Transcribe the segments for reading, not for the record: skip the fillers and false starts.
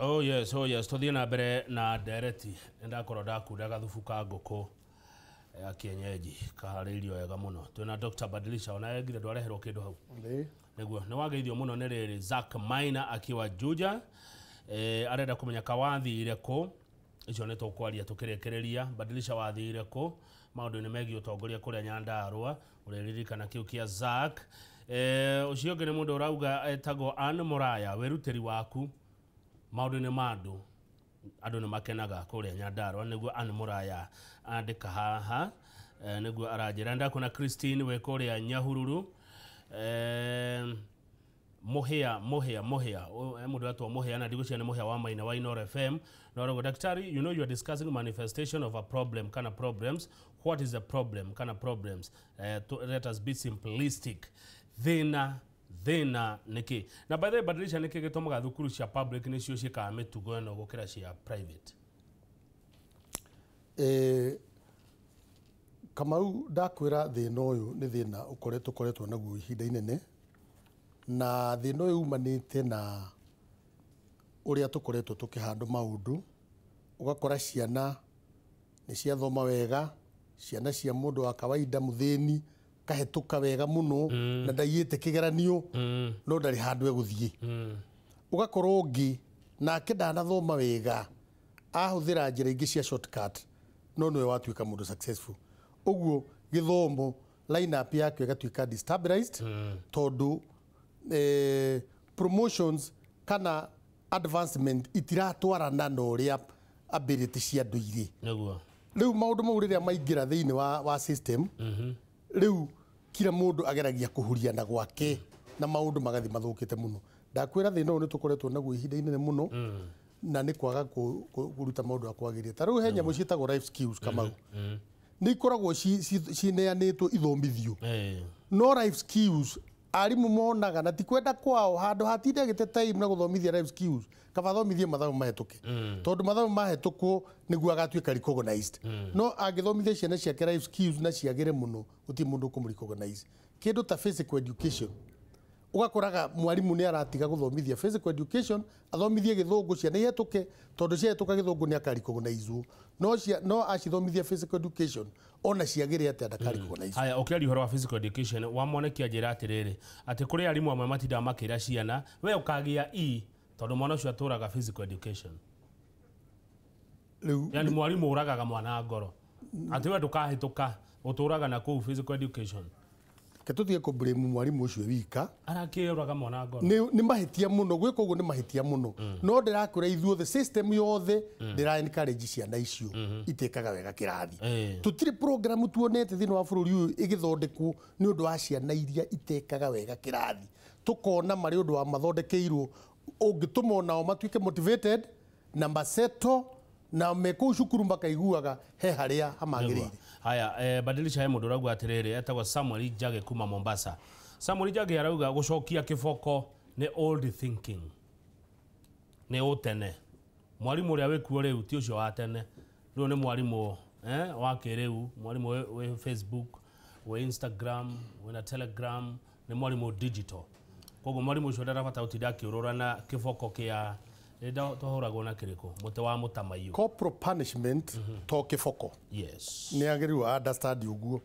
Oh yes, oh yes, tuthiĩ na mbere na ndereti. Nĩndakorwo ndakunda gathubu ka ngũkũ ya kienyeji kaharĩirio wega mũno. Twĩna Dr. Badilisha, ona nginya ndwareherwo kĩndũ hau. Nĩ. Nĩguo nĩ wageithio mũno nĩ rĩrĩ Zack Maina akiwa Juja. Arenda kũmenya kawathire kũ. Icio nĩ tũkwaria tũkĩrĩkĩrĩria. Badilisha wathire kũ maũndũ-inĩ megiĩ ũtongoria kũrĩa Nyandarua, ũrĩririkana kĩu kĩa Zack. Ũcio ũngĩ nĩ mũndũ ũrauga etagwo Ann Muraya, wĩrutĩri waku maũndũ-inĩ ma andũ, andũ nĩ makenaga kũrĩa Nyandarua, nĩguo Ann Muraya andĩka haha. Nĩguo aranjĩra. Ndakuona Christine wĩ kũrĩa Nyahururu. Mũhĩa, Mũhĩa, Mũhĩa. Mũndũ wetwo Mũhĩa na ndigũcia nĩ Mũhĩa wa Maina wa Inooro FM. Na ũrauga, Daktari, you know you are discussing manifestation of a problem, kana problems. What is the problem, kana problems? Let us be simplistic. Thĩna, thĩna nĩkĩ? Na by the way, Badilisha, nĩkĩ gĩtũmaga thukuru cia public nĩcio ciĩkaga mĩtugo ĩno gũkĩra cia private? Kamau, ndakwĩra thĩna ũyũ nĩ thĩna ũkoretwo naguo ihinda inene, na thĩna ũyũ umanĩte na ũrĩa tũkoretwo tũkĩhandwo maũndũ. Ũgakora ciana nĩ ciathoma wega, ciana cia mũndũ wa kawaida mũthĩni kahĩtũka wega mũno na ndaiyĩte kĩgeranio, no ndarĩ handũ egũthiĩ. Ũgakora ũngĩ nake ndanathoma wega, ahũthĩra njĩra ingĩ cia shortcut, no nĩwe watuĩka mũndũ successful. Ũguo gĩthomo line up yakĩo ĩgatuĩka destabilized, tondũ promotions kana advancement itiratwarana na ũrĩa ability cia andũ irĩ. Rĩu maũndũ mau rĩrĩa maingĩra thĩinĩ wa system, rĩu kila mũndũ ageragia kũhuria na gwake na maũndũ magathiĩ mathũkĩte mũno. Ndakwĩra thĩna ũyũ nĩ tũkoretwo naguo ihinda inene mũno, na nĩ kwaga kũruta maũndũ a kwagĩrĩra. Ta rĩu he nyamũ ciĩtagwo life skills, Kamau, nĩ ikoragwo cineanĩtwo ithomithio, no life skills arimũ monaga na ti kwenda kwao, handũ hatinde agĩte time na gũthomithia life skills, kaba athomithie mathabu mahĩtũke, tondũ mathabu mahĩtũkwo nĩguo agatuĩka recognized. No angĩthomithia ciana ciake life skills na ciagĩre mũno, gũtirĩ mũndũ ũkũmũ recognize. Kĩndũ ta physical education, ũgakoraga mwarimũ nĩ aratiga gũthomithia physical education, athomithie gĩthũngũ ciana ihĩtũke, tondũ ciahĩtũka gĩthũngũ nĩ akarecognizewo, no acithomithia physical education, ona ciagĩre atĩa, ndakarecognize. Haya, ũkĩaria ũhoro wa physical education, wamwonekia njĩra atĩrĩrĩ, atĩ kũrĩ arimũ amwe matindaga makĩra ciana we ũkagĩa E, tondũ mwana ũcio atũraga physical education. Rĩu Yani mwarimũ ũragaga mwana ngoro atĩ we ndũkahĩtũka, ũtũraga na kũu physical education. Ke tũtige kũ blame mwarimũ ũcio wika. Arakĩũraga mwana ngoro. Nĩ mahĩtia mũno gwĩka ũguo, nĩ mahĩtia mũno, no ndĩrakwĩra ithuothe system yothe ndĩra encourage ciana icio itĩkaga wega kĩrathi. Tũtirĩ program tuonete thĩinĩ wa bũrũri ũyũ ĩgĩthondekwo nĩ ũndũ wa ciana iria itekaga wega kĩrathi, tũkona marĩ ũndũ wa mathondekeirwo ũngĩtũma onao matuĩke motivated na maseto na me kũu cukuru makaiguaga he harĩa hamagĩrĩire. Haya, Badilisha, he mũndũ ũrauga atĩrĩrĩ, etagwo Samuel Njage kuma Mombasa. Samuel Njage arauga gũcokia kĩboko nĩ old thinking, nĩ ũtene. Mwarimũ ũrĩa wĩkuo rĩu ti ũcio wa tene, rĩu nĩ mwarimũ wa kĩrĩu, mwarimũ wĩ Facebook, wĩ Instagram, wĩna Telegram, nĩ mwarimũ digital. Koguo mwarimũ ũcio ndarabata gũtinda akĩũrũra na kĩboko kĩa rĩrĩa twahũragwo na kĩrĩkũ, mũtĩ wa mũtamaiyũ. Corporal punishment to kĩboko. Nĩ agĩrĩirwo understand ũguo,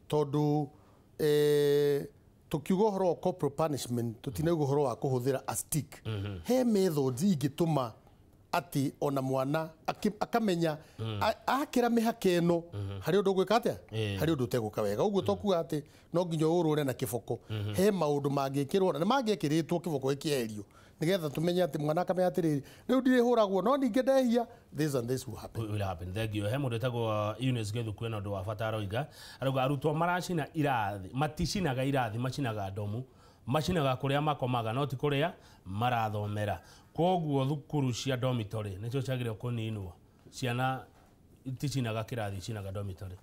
tondũ tukiuga ũhoro wa corporal punishment, tũtinauga ũhoro wa kũhũthĩra a stick. He methods ingĩtũma atĩ ona mwana akamenya akĩra mĩhaka ĩno harĩ ũndũ ũgwĩka atĩa, harĩ ũndũ ũtegũka wega. Ũguo to kuga atĩ no nginya ũrũre na kĩboko. He maũndũ mangĩkĩrwo na nĩ mangĩekĩrĩtwo kĩboko gĩkĩeherio, nĩgetha tũmenye atĩ mwana akamenya atĩrĩrĩ, rĩu ndirĩhũragwo, no ningĩ ndehia, this and this will happen. Will happen. Thank you. He mũndũ wĩtagwo Eunice Gĩthuku ena ũndũ wa bata aroiga. Arauga arutwo maracina irathi, maticinaga irathi, macinaga ndomu, macinaga kũrĩa makomaga, no ti kũrĩa marathomera. Koguo thukuru cia dormitory nĩcio ciagĩrĩirwo kũninwo. Ciana iticinaga kĩrathi, icinaga dormitory.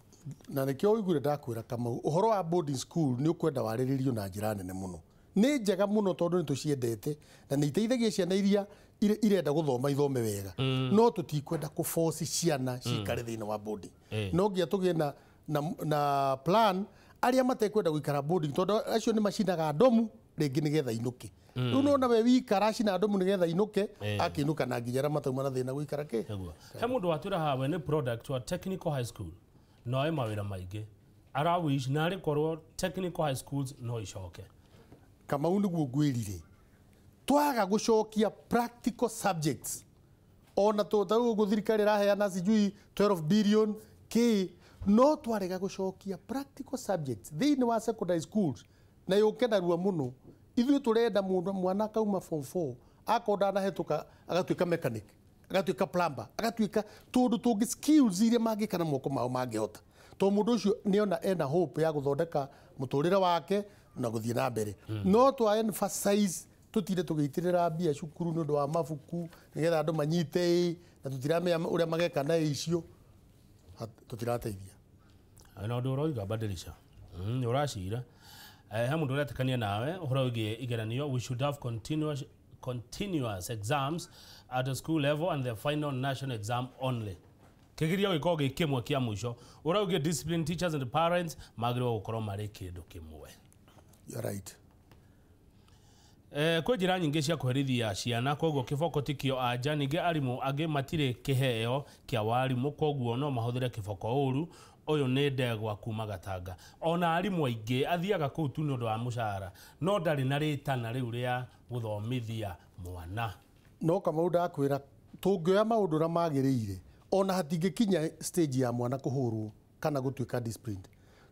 Na nĩkĩo ũiguire ndakwĩra, Kamau, ũhoro wa boarding school nĩ ũkwenda warĩrĩrio na njĩra nene mũno. Nĩ njega mũno tondũ nĩ tũciendete na nĩ iteithagia ciana iria irenda gũthoma ithome wega, no tũtikwenda kũforce ciana cikare thĩinĩ wa boarding. No nginya tũgĩe na plan arĩa matekwenda gũikara boarding, tondũ acio nĩ macinaga ndomu. rĩngĩ nĩgetha inũke. Rĩu nona we wika aracina ndumu nĩgetha inũke, akĩinũka na nginya arĩa matauma na thĩna gũikara kĩ. He mũndũ watwĩra haha we nĩ product wa technical high school no e mawĩra maingĩ arawish narĩ korwo technical high schools no icoke. Kamau nĩguo ngwĩrire twaga gũcokia practical subjects ona tarĩu ũguo thirikari ĩraheana sijui 12 billion kĩ, no twarega gũcokia practical subjects thĩinĩ wa secondary schools na yũke narua mũno. Ithuĩ tũrenda mũndũ mwana akauma form 4 akorwo ndanahĩtũka agatuĩka mechanic, agatuĩka plumber, agatuĩka tũndũ tũngĩ skills iria mangĩka na moko mao mangĩhota, tondũ mũndũ ũcio nĩona ena hope ya gũthondeka mũtũrĩre wake na gũthiĩ na mbere. No twa emphasize tũtinde tũgĩitĩrĩra mbia cukuru nĩ ũndũ wa mabuku nĩgetha andũ manyite na tũtiramenya ũrĩa mageka na icio, tũtirateithia. Na ũndũ ũroiga badilisha nĩ ũracira. He mũndũ ũretĩkania nawe ũhoro wĩgiĩ igeranio. We should have continuous exams at the school level and the final national exam only. Kĩgerio gĩkorwo gĩ kĩmwe kĩa mũico. Ũraugie discipline teachers and parents magĩrĩirwo gũkorwo marĩ kĩndũ kĩmwe. You're right. Kwĩ njĩra nyingĩ cia kũherithia ciana, koguo kĩboko ti kĩo anja. Ningĩ arimũ angĩ matirĩ kĩheo kĩa warimũ, koguo no mahũthĩre kĩboko ũru. Ũyũ nĩ ndegwa kuma Gatanga. Ona arimũ aingĩ athiaga kũu tu nĩ ũndũ wa mũcara, no ndarĩ na rĩtana rĩu rĩa gũthomithia mwana. No Kamau ndakwĩra tũngĩoya maũndũ ũrĩa magĩrĩire ona hatingĩkinya stage ya mwana kũhũrwo kana gũtuĩka disciplined.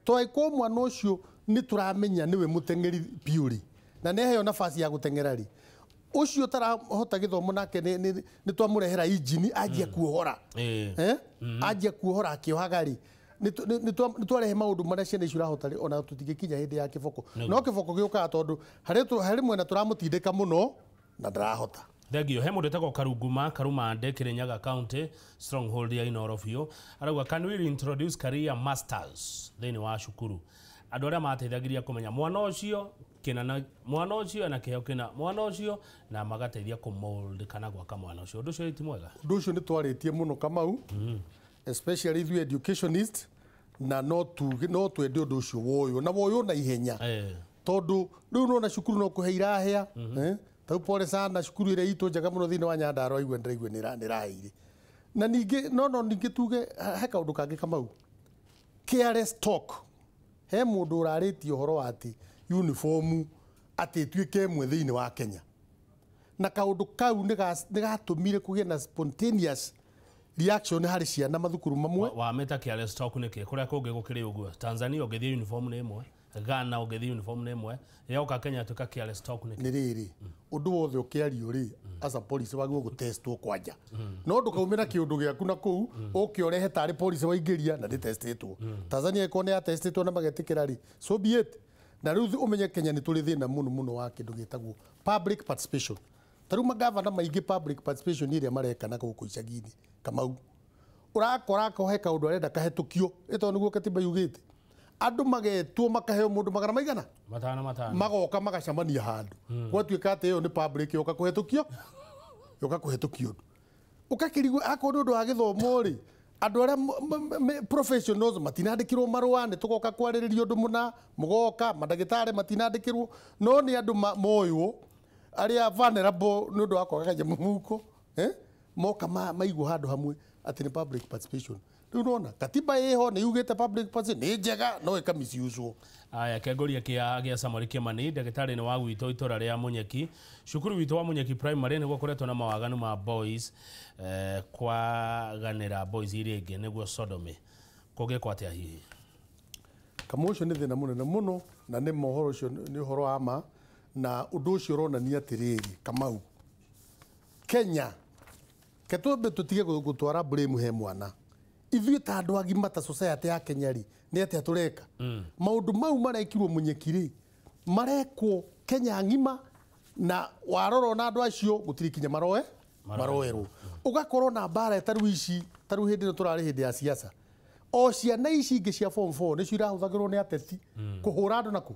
Twaĩkwo mwana ũcio nĩ tũramenya nĩwe mũteng'eri biũ rĩ, na nĩaheo nafasi ya gũteng'era rĩ, ũcio ũtarahota gĩthomo nake nĩ twamũrehera injini anjia kuohora. Anjia kuohora akĩohaga rĩ, nĩ twarehe maũndũ marĩa ciana icio irahota rĩ, ona tũtingĩkinya hĩndĩ ya kĩboko. No kĩboko gĩũkaga tondũ harĩ mwena tũramũtindĩka mũno na ndarahota. Thengio. He mũndũ wĩtagwo Karunguma Karumande Kirinyaga County stronghold ya Inooro biũ arauga can we reintroduce career masters thĩinĩ wa cukuru, andũ arĩa mateithagĩria kũmenya mwana ũcio kĩna na mwana ũcio ena kĩheo kĩna mwana ũcio na magateithia kũmold kana gwaka mwana ũcio. Ũndũ ũcio ti mwega. Ũndũ ũcio nĩ twarĩtie mũno Kamau, especially ithuĩ educationist, na no twende ũndũ ũcio woywo na woywo na ihenya, tondũ rĩu nona cukuru no kũhe irahĩa. Tau pole sana cukuru ĩrĩa itũ njega mũno thĩinĩ wa Nyandarua igwe ndĩraigua nĩ ĩraheire. Na ningĩ no ningĩ tuge he kaũndũ kangĩ Kamau, careless talk. He mũndũ ũrarĩtie ũhoro wa atĩ uniform atĩ ĩtuĩke ĩmwe thĩinĩ wa Kenya, na kaũndũ kau nĩ gatũmire kũgĩe na spontaneous reaction harĩ ciana mathukuru mamwe. Wamĩta careless talk nĩkĩ? Kũrĩa kũngĩ gũkĩrĩ ũguo. Tanzania ũngĩthiĩ uniform nĩ ĩmwe, Ghana ũngĩthiĩ uniform nĩ ĩmwe, yoka Kenya ĩtuĩka careless talk nĩkĩ? Nĩ rĩrĩ ũndũ wothe ũkĩario rĩ, as a policy wagĩrĩirwo gũtestwo kwanja, no ndũkaumĩra kĩũndũ gĩaku na kũu ũke ũrehe tarĩ policy waingĩria na ndĩtestĩtwo. Tanzania ĩkorwo nĩ yatestĩtwo na magetĩkĩra rĩ, so be it. Na rĩu ũmenye Kenya nĩ tũrĩ thĩna mũno mũno wa kĩndũ gĩtagwo public participation. Ta rĩu magavana maingĩ public participation ĩrĩa mareka na gũkũ icagi-inĩ Kamau, ũrakora he kaũndũ arenda kahetũkio ĩtondũ nĩguo katiba yugĩte, andũ magetwo makaheo mũndũ magana maigana matano matano, magoka magacemania handũ, gwatuĩka atĩ ĩyo nĩ public yoka kũhetũkio, yoka kũhetũkio ũndũ ũgakĩrigwo akorwo nĩ ũndũ wa gĩthomo rĩ, andũ arĩa professionals matinandĩkĩrwo marũa nĩ tũgoka kwarĩrĩria ũndũ mũna, mũgoka mandagĩtarĩ matinandĩkĩrwo, no nĩ andũ moywo arĩa vulnerable nĩ ũndũ wa kwaga kanyamũ mũhuko, moka maigwo handũ hamwe atĩ nĩ public participation. Rĩu nona katiba ĩho nĩ yugĩte public participation nĩ njega no ĩka misuse. Aya kĩongoria kĩa Samuel Kimani, ndagĩtarĩ nĩ wa gwitũ itũra rĩa Munyeki, cukuru witũ wa Munyeki Primary nĩguo kũretwo na mawaganu ma boys, kwaganĩra boys iria ingĩ nĩguo sodomy. Kũngĩkwo atĩa hihi? Kamau ũcio nĩ thĩna mũnene mũno na nĩ mohoro ũcio nĩ ũhoro wa ma, na ũndũ ũcio ũronania atĩrĩrĩ Kamau, Kenya ketwambe tũtige gũtwara blame he mwana. Ithuĩ ta andũ agima ta society ya Kenya rĩ, nĩ atĩa tũreka? Maũndũ mau marekirwo Munyeki rĩ, marekwo Kenya ng'ima, na warora na andũ acio gũtirĩ kinya maroerwo. Ũgakorwo na mbara tarĩu ici, tarĩu hĩndĩ ĩno tũrarĩ hĩndĩ ya siasa, o ciana ici ingĩ cia form 4 nĩcio irahũthagĩrwo nĩ ateti kũhũra andũ nakũ.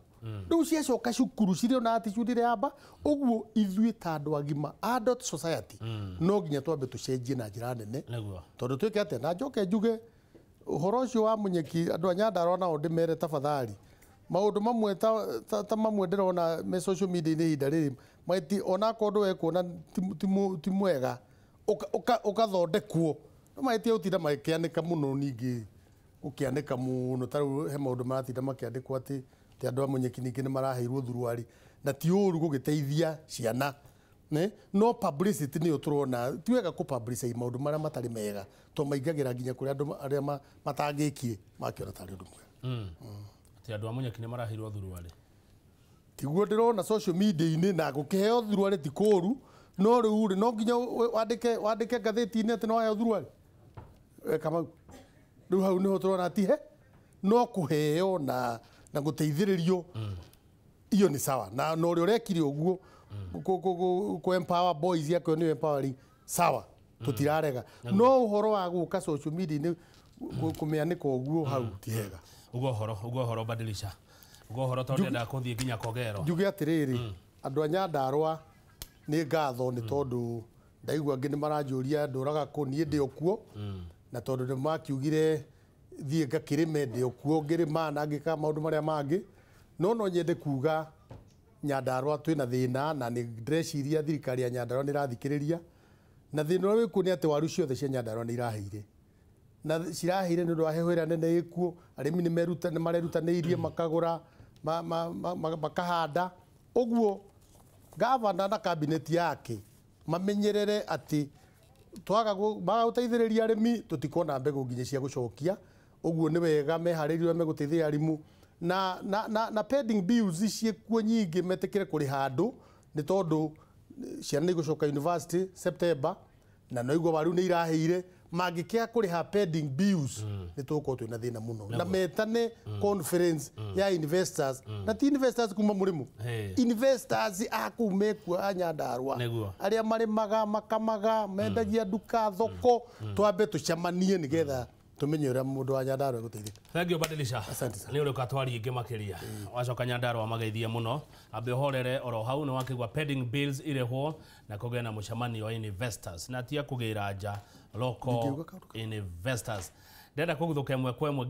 Rĩu ciacoka cukuru cirĩ na attitude ĩrĩa yamba. Ũguo ithuĩ ta andũ agima adult society no nginya twambe tũcenjie na njĩra nene, tondũ twĩke atĩa? Na njoke njuge ũhoro ũcio wa Munyeki, andũ a Nyandarua nao ndĩmere tafadhali, Maũndũ mamwe ta mamwe ndĩrona me social media inĩ ihinda rĩrĩ maiti onakorwo ndũ wekuona ti mwega ũkathondekwo no mahĩtia gũtinda makĩanĩka mũno ningĩ gũkĩanĩka mũno ta rĩu he maũndũ maratinda makĩandĩkwo atĩ andũ a Munyeki ningĩ nĩ maraheirwo thuruarĩ na ti ũru gũgĩteithia ciana ne no publicity nĩyo tũrona ti wega kũ publicize maũndũ marĩa matarĩ mega to maingagĩra nginya kũrĩ andũ arĩa matangĩkire makĩona tarĩ ũndũ mwega. Atĩ andũ a Munyeki nĩ maraheirwo thuruarĩ tiguo ndĩrona social media-inĩ na gũkĩheo thuruarĩ ti kũũru no rĩu rĩ no nginya wandĩke ngathĩti-inĩ atĩ no waheo thuruarĩ Kamau rĩu hau nĩho tũrona ati he no kũheo na gũteithĩrĩrio iyo nĩ sawa na ũrĩa ũrekire ũguo ku empower boys yako nĩ empowering sawa tũtirarega no ũhoro wa gũka social media-inĩ kũmĩanĩka ũguo hau ti hega. Ugo horo badilisha ugo horo tondũ ndenda kũthiĩ nginya Kogero njuge atĩrĩrĩ andũ a Nyandarua nĩ ngatho nĩ tondũ ndaigua angĩ nĩ maranjũria ndũraga kũ niĩ ndĩ o kuo na tondũ nĩ makiugire thiĩ ngakĩrĩme ndĩ o kuo ngĩrĩma na ngĩka maũndũ marĩa mangĩ no nyende kuga Nyandarua twĩna thĩna na nĩ ndĩreciria thirikari ya Nyandarua nĩ ĩrathikĩrĩria na thĩna ũrĩa wĩkuo nĩ atĩ waru ciothe cia Nyandarua nĩ iraheire na ciraheire nĩ ũndũ wa heho ĩrĩa nene ĩkuo arĩmi nĩ marerutanĩirie makagũra makahanda ũguo gavana na kabineti yake mamenyerere atĩ twaga gũteithĩrĩria arĩmi tũtikona mbegũ nginya cia gũcokia ũguo nĩ wega meharĩrie megũteithĩrĩria arĩmu na pending bills ciĩkuo nyingĩ metĩkĩre kũrĩha andũ nĩ tondũ ciana nĩ igũcoka university September na no igua waru nĩ iraheire mangĩkĩaga kũrĩha pending bills nĩ tũgũkorwo twĩna thĩna mũno na metane conference ya investors na ti investors kuma mũrĩmũ investors a kũu mekuo a Nyandarua arĩa marĩmaga makamaga mendagia nduka thoko twambe tũcemanie nĩgetha tumenye ũrĩa mũndũ wa Nyandarua egũteithĩka. Thank you Badilisha. Nĩ ũrĩ ũkatwaria ingĩ makĩria wacoka Nyandarua mageithie mũno ambe ũhorere oro hau nĩ wakĩgua pending bills irĩhwo na kũgĩa na mũcemanio wa investors na tia kũgĩra nja local investors. Ndĩrenda kũguthũka ĩmwe kwa ĩmwe.